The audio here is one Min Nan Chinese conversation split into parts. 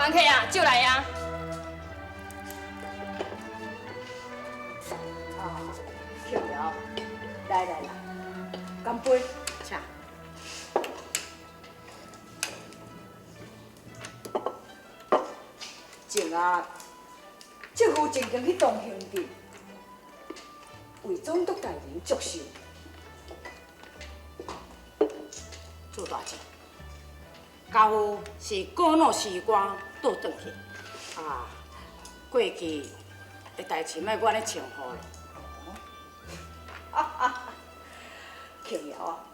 房客啊，酒來啊！啊，慶瑤，來來來，乾杯，請。靜啊，這夫曾經去東興鎮，為總督大人祝壽。朱大姐，家父是古老時光倒轉去，啊，過去的代誌莫閣按呢稱呼啦。慶瑤啊，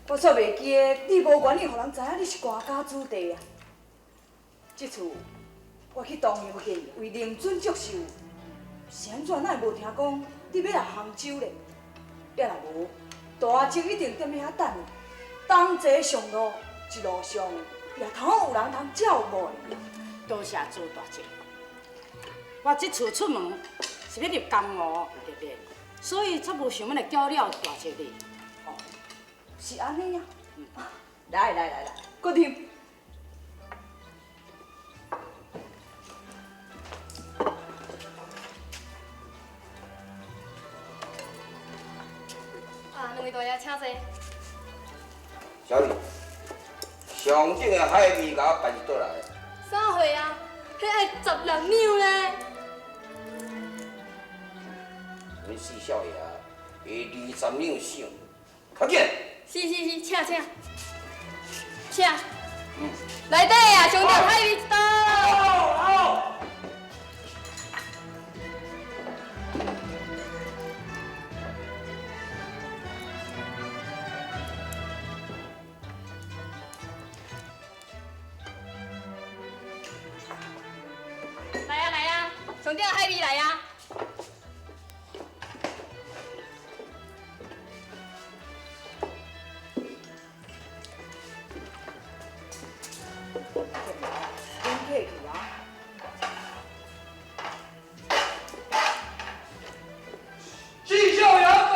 我煞袂記得你無願意予人知影你是官家子弟啊。這次我去東興鎮為寧准祝壽，是按怎哪會無聽講你欲來杭州咧？抑若無，大叔一定踮咧遐等你，同齊上路，一路上也通好有人通照顧你。多謝朱大姐。我這次出門是欲入江湖歷練，所以才無想欲來攪擾大姐你。哦，是按呢啊。來來來來，閣啉。啊，兩位大爺請坐。小李，上等的海味共我辦一桌來。啥貨啊？彼愛16兩咧。阮四少爺會20兩賞，較緊。是是是，請請請。來底啊，上等海味一桌。好。來啊來啊，上等海味來啊！恁客氣啊。四少爺到。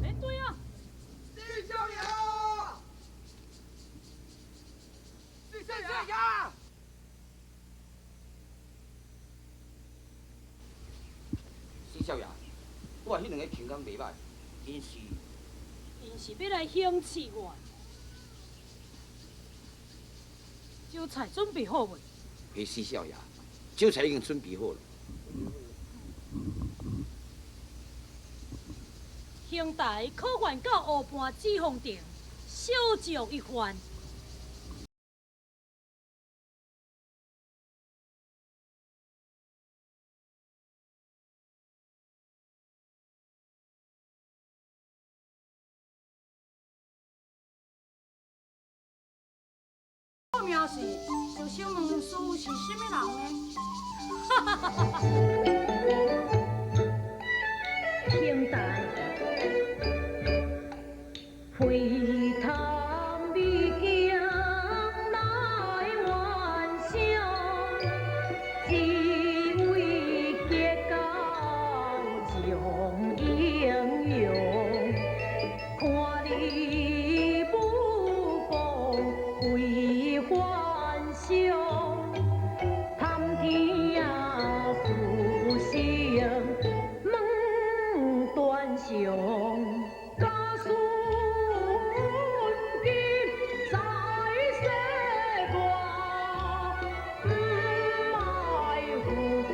免對啊！四少爺，四少爺。四少爺，我彼兩个情感袂䆀，𪜶是？𪜶是欲來行刺我。酒菜準備好未？彼四少爺，酒菜已經準備好了。兄台可願到湖畔紫風亭小酌一番？名是，就想問師父是啥物人呢？兄弟，回頭美景來幻想，只為結交眾英雄，看你武功非凡俗，談天書生問端詳，家書今在世外，毋愛富貴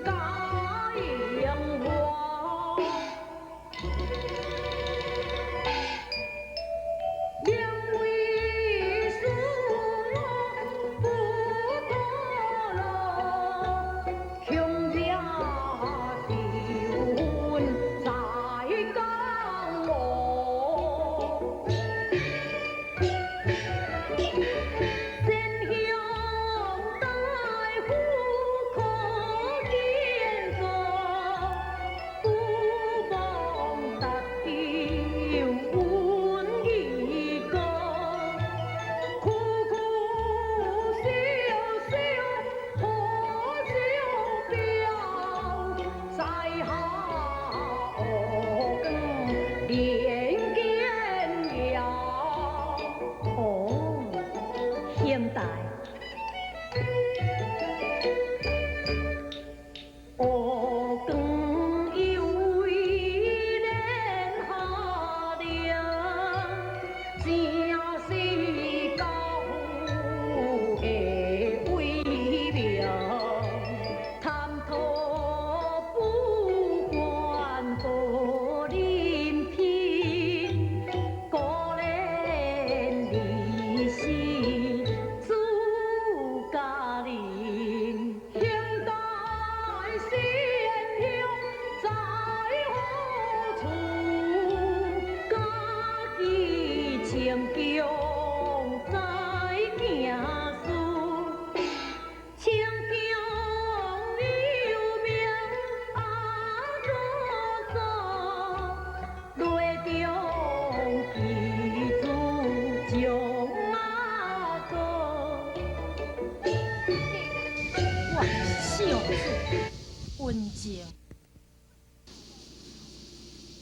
甲榮華。寧為師我不墮落，強者求在江湖。善鄉大夫可見過，不忘達求阮義哥。苦苦笑笑何照表，在下學練劍搖。哦，兄弟，學光有為連下涼，正是家父的威名，談吐不凡好人品，果然你是朱家人。兄弟先鄉在何處？家己清強在行事，清強有名阿哥嫂，淚中記住將阿哥。我是四王子溫靜。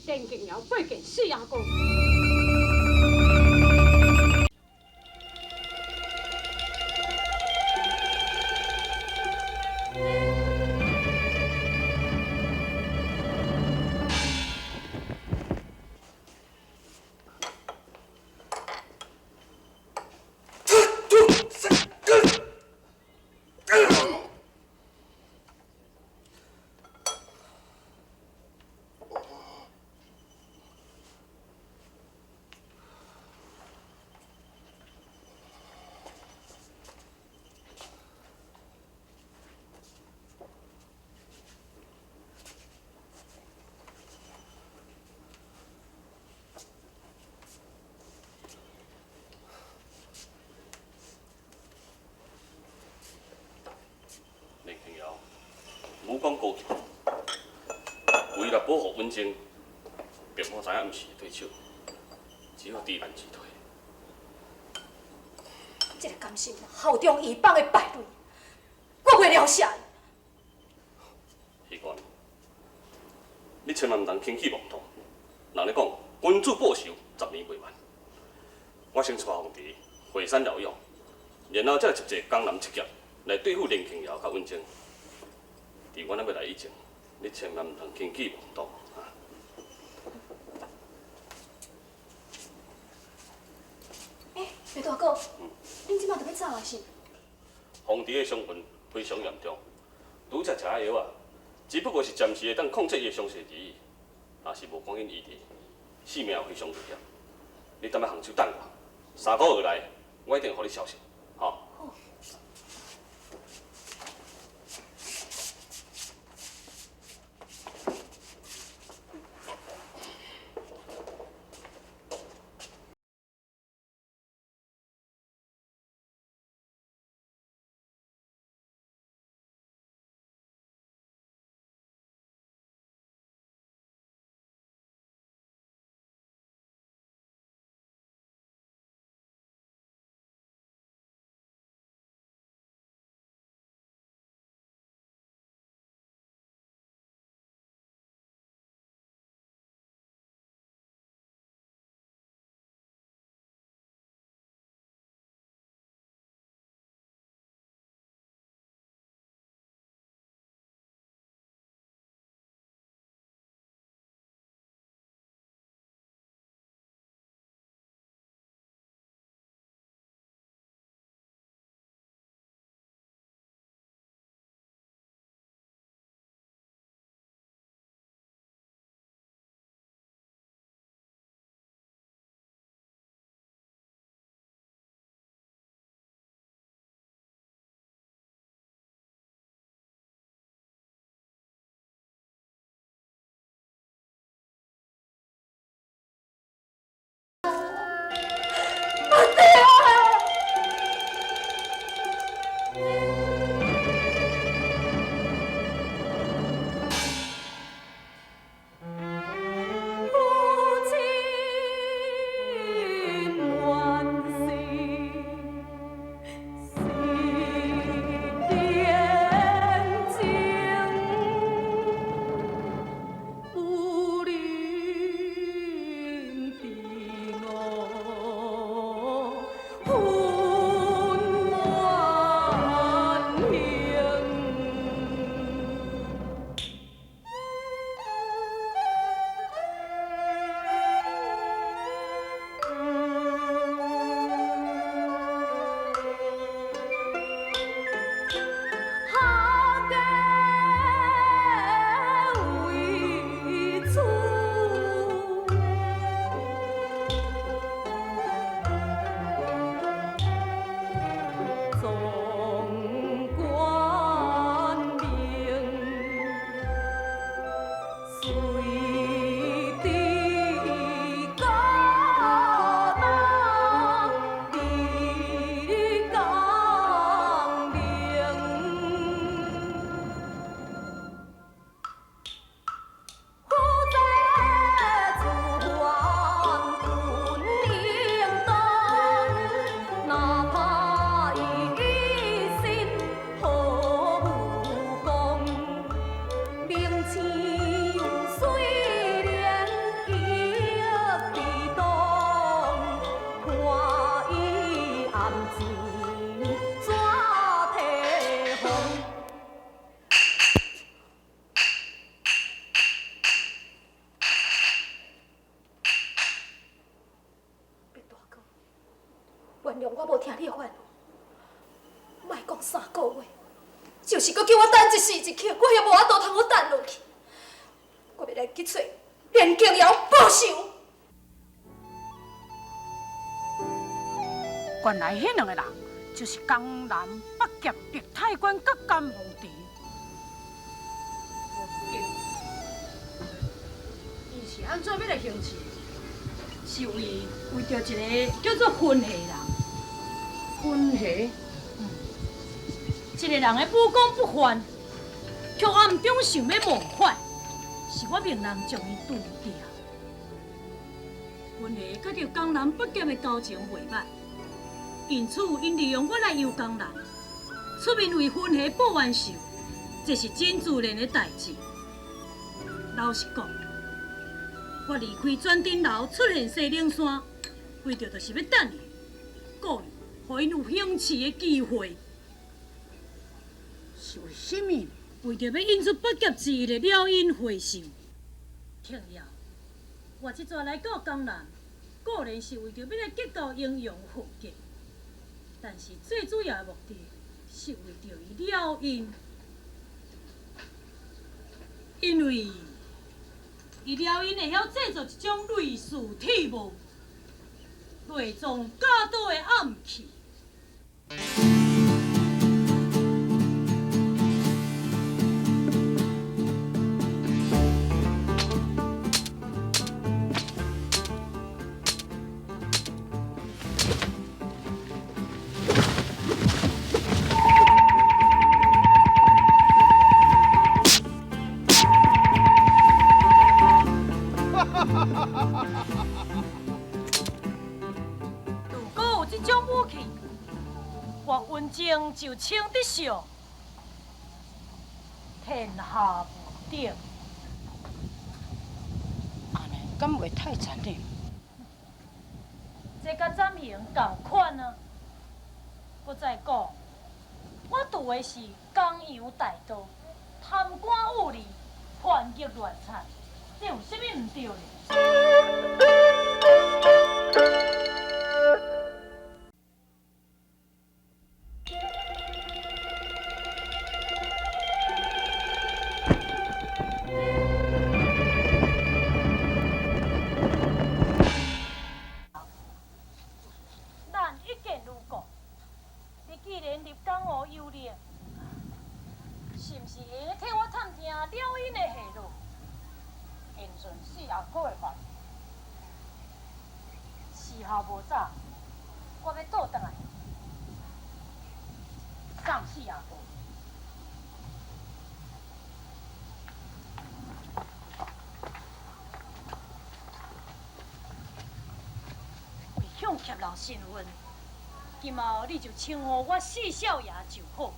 連敬堯拜見四阿哥。林庆尧，武功高强，為了保護穩靜，並無知影毋是伊對手，只好知難而退。這个甘心效忠異邦的敗類，我袂饒赦伊。彼官，你千萬毋通輕舉妄動。人咧講，君子報仇，十年未晚。我先帶鳳池回山療養，然後才集齊江南七俠來對付林慶堯佮溫靜。佇阮還欲來以前，你千萬毋通輕舉妄動啊！欸，白大哥，恁這馬就欲走啊是？鳳池的傷痕非常嚴重，拄才食的藥啊，只不過是暫時會當控制伊的傷勢而已。若是無趕緊醫治，性命非常危險。你踮遐杭州等我，3個月內，我一定予你消息，吼。原諒我無聽你的吩咐。莫講3個月，就是閣叫我等一時一刻，我也無法度通好等落去。我欲來去揣連景瑤報仇。原來彼兩个人就是江南北劫白太官佮甘鳳池。伊是按怎欲來行刺？是為著一個叫做分下人。分下？嗯。這個人的武功不凡，卻暗中想欲謀反，是我命人將伊除掉。分下佮著江南北劫的交情袂歹。因此，𪜶利用我來誘江南，出面為分下報冤仇，這是真自然的代誌。老實講，我離開轉頂樓出現西嶺山，為著就是欲等伊，故意予𪜶有行刺的機會。是為啥物？為著欲引出八俠之一的了因回首。聽了，我這逝來到江南，固然是為著欲來結交英雄豪傑。但是最主要的目的是為著伊了因，因為伊了因會曉製作一種類似鐵帽、內裝鉸刀的暗器。如果有這種武器，我溫情就稱得上天下無敵。按呢，敢袂太殘忍？這佮斬刑仝款啊！閣再講，我拄的是江洋大盜、貪官污吏、叛逆亂賊，這有啥物毋對咧？咱一見如故，你既然入江湖遊歷，是毋是會替我探聽了𪜶的下落？現順四阿哥的法。時候無早，我欲倒轉來。送四阿哥。為向俠人身份，今後你就稱呼我四少爺就好。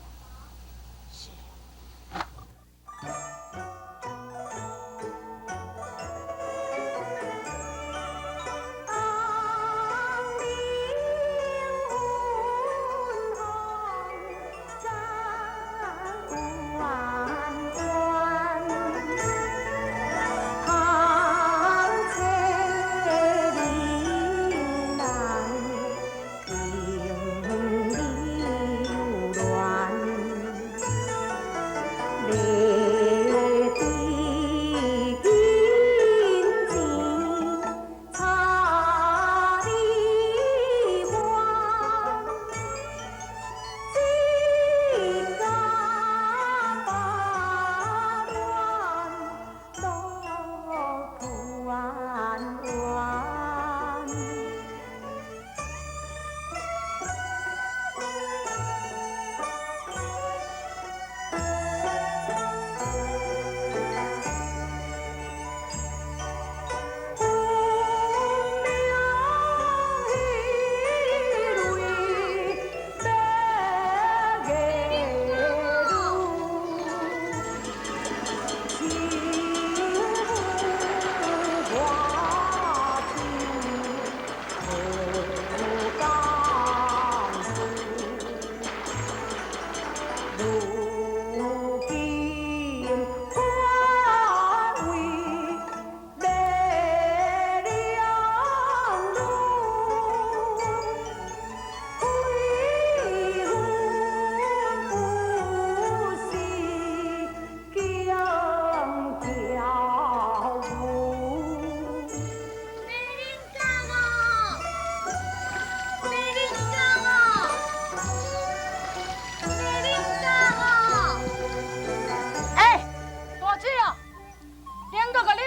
是。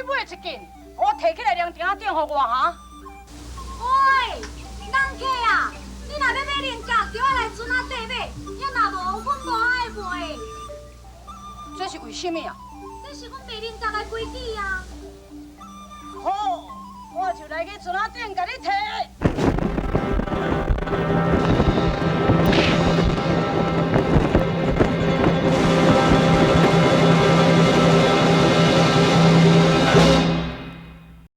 去買一件，我提起來涼亭仔頂予我哈。喂，人客啊，你若欲買菱角，就愛來船仔底買，啊若無，阮無愛賣。這是為什麼啊？這是阮賣菱角的規矩啊。好，我就來去船仔頂共你提。